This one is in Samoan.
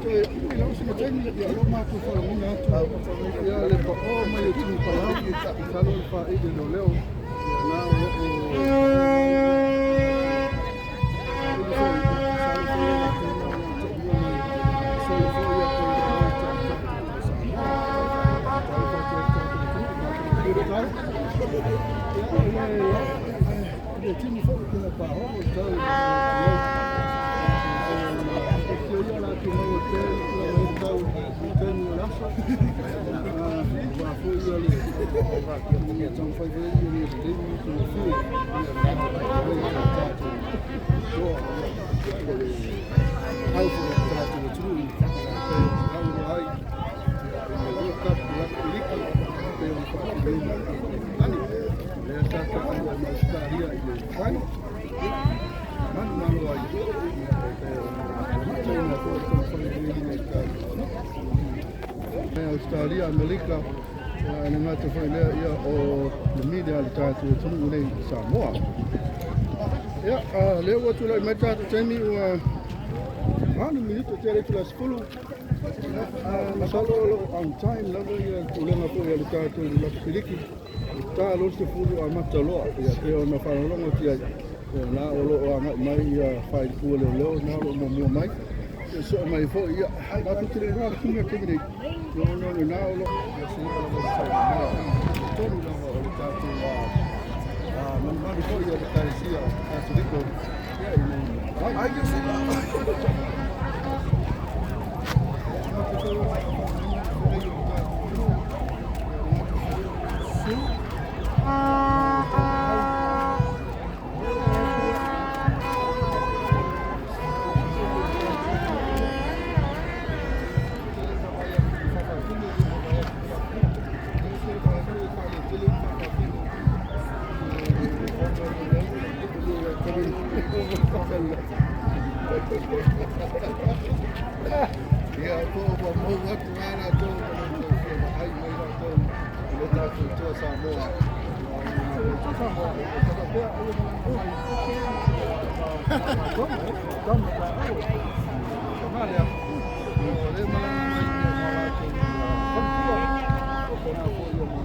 Toe umi lava sina taimi, ia o loo matou faalogoina atu ia le paoa mai o tini palau, masalo o le faili e leoleo ia na o loo faili foi, masalo foi o latou na o loo taimua mai e solofoia po o le taitai o Samoa. Talofa atu ai i le tatou atunuu, matagofie le tau ia o le le tini foi ina paoo le tau i talosia ia latou maua pea le tulaga i le tau i taimi o le aso aua foi ia le taumafai foi ia lelei ma matagofie ia le tatou toa o le au foi o le tatou atunuu pei ona lauiloa ai i le World Cup Rugby League pei ona faatinoina i Aukilani. Lea sa taalo ai ma Ausetalia i le final, manumalo ai e pei ona mataina foi le taumafai mai le tatou atunuu. Ausetalia, Amerika, e le gata foi lea ia o le media a le tatou atunuu nei i Samoa. Ia, lea ua tulai mai le tatou taimi ua 8 minute tele atu la 10. Masalo o lo o on time lava ia tulaga foi o le tatou rugby league, e ta loa le 10 amata loa. Ia pei ona faalogologo atu ai, ia na o lo o agai mai ia failifu leoleo na o lo o muamua mai ia soo mai foi. Ia matou te le iloa atu mea taimi nei ona o lena o lo o se lava tonu lava o le tatou malumalu foi o le Ekalesia Katoliko ia ina ai. Ia po ua mou atu lava latou ma le fia vaai mai latou i le tatou Toa Samoa. Toa Samoa faapea ai malaga mai tama taua tama lea o le malaga mai ma latou faletua o kona foi o ma.